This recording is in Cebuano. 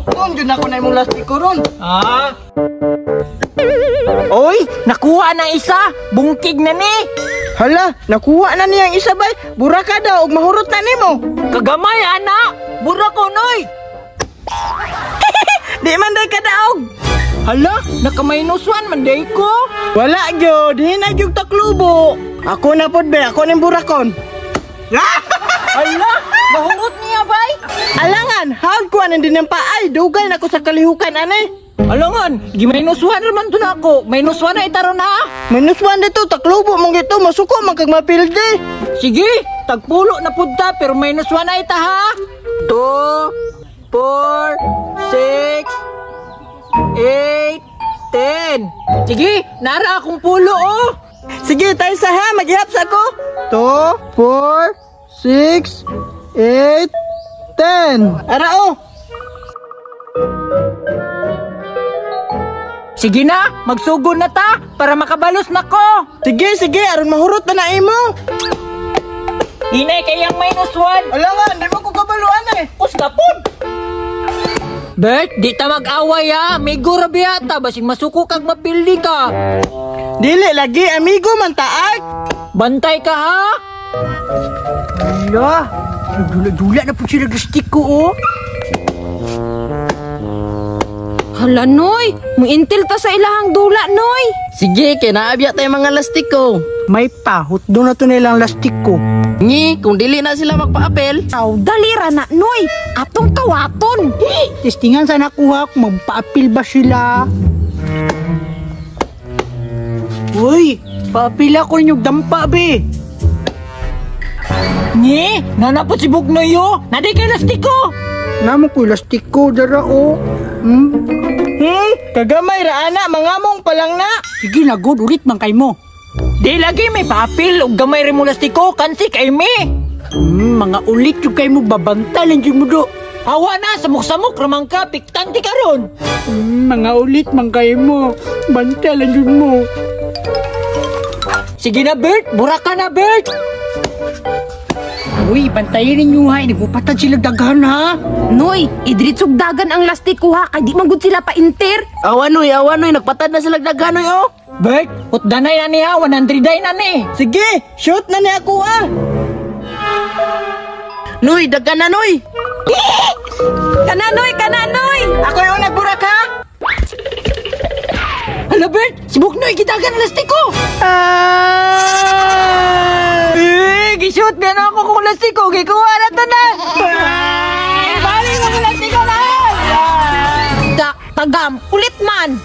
Hurot jud ako na imong lastiko ron. Ah. Oy, nakuha na isa. Bungkig na ni. Hala, nakuha na niyang isa bay. Bura ka daw og mahurot na nimo. Kagamay ana. Bura ko noy. Di man day kadaog. Hala, naka minus 1 man day ko. Wala gyud, hinay gyud taklubo. Ako na pod be, ako ning burakon. Hala, mahurot niya bay. Alangan, hawd ko aning dinampa ay dugay na ko sa kalihukan ani. Alangan, gi minus 1 raman to na ako. Minus 1 na itaron ha. Minus 1 dito, taklubo mong ito, masuko man kag mapildi. Sige, tagpulo na pud ta pero minus 1 na ita ha. 2, 4, 6, 8, 10. Sige, nara akong pulo oh. Sige, tayo sa ha, maghihap sa ako. 2, 4, 6, 8, 10. Ara oh. Sige na, magsugod na ta para makabalos na ko. Sige, sige, aron mahurot na na imo. Hinay kayang minus 1. Alangan, di mo ko kabaluan eh. Kus ka pod. Bert, di ta mag-away ha. Amigo ra biya ta, basig masuko kag mapildi ka. Dili lagi, amigo man taag. Bantay ka ha. Hala, dula-dula na po sila gastik ko oh. Hala noy, muintil ta sa ilahang dula noy. Sige, kay naabya tayo mga lastik ko. May pahot doon na to nilang lastik ko. Ngi, kung dili na sila magpa-apel. Aw, dali ra na noy, atong kawaton. Testingan sana kuha kung magpa-apel ba sila. Uy, paapil ako ninyong dampa be. Ngi, nanapot si Bugnoy yo. Nadi kay lastik ko. Namo ko lastik ko dara oh. Hmm? Kagamay ra ana, mangamong palang na. Sige na good, ulit man kay mo. Di lagi may paapil ug gamay rin mo lastiko, kansi kay mi. Mga ulit yung kay mo, babanta lang yung mo do. Hawa na, samok-samok ramang ka, piktan ti karon. Mga ulit man kay mo, banta lang yun mo. Sige na Bert, bura ka na Bert. Uy, bantayin ninyo ha, inigupatan sila daghan ha. Noy, idritsog dagan ang lastik ko ha, kay di man gud sila pa-inter. Awan noy, awan noy, nagpatad na sila daghan noy oh. Bert, utdanay na niya, 100 day na ni. Sige, shoot na niya ako ah. Noy, daghan na noy. Kana noy, kana noy. Ako yung nagburak ha. Hala Bert, si Bugnoy gidagan ang lastik ko. Eh, gishoot na ako kung lastik ko, gikuha na to na. Balik mo kung lastik ko na. Dak, tagam, ulit man.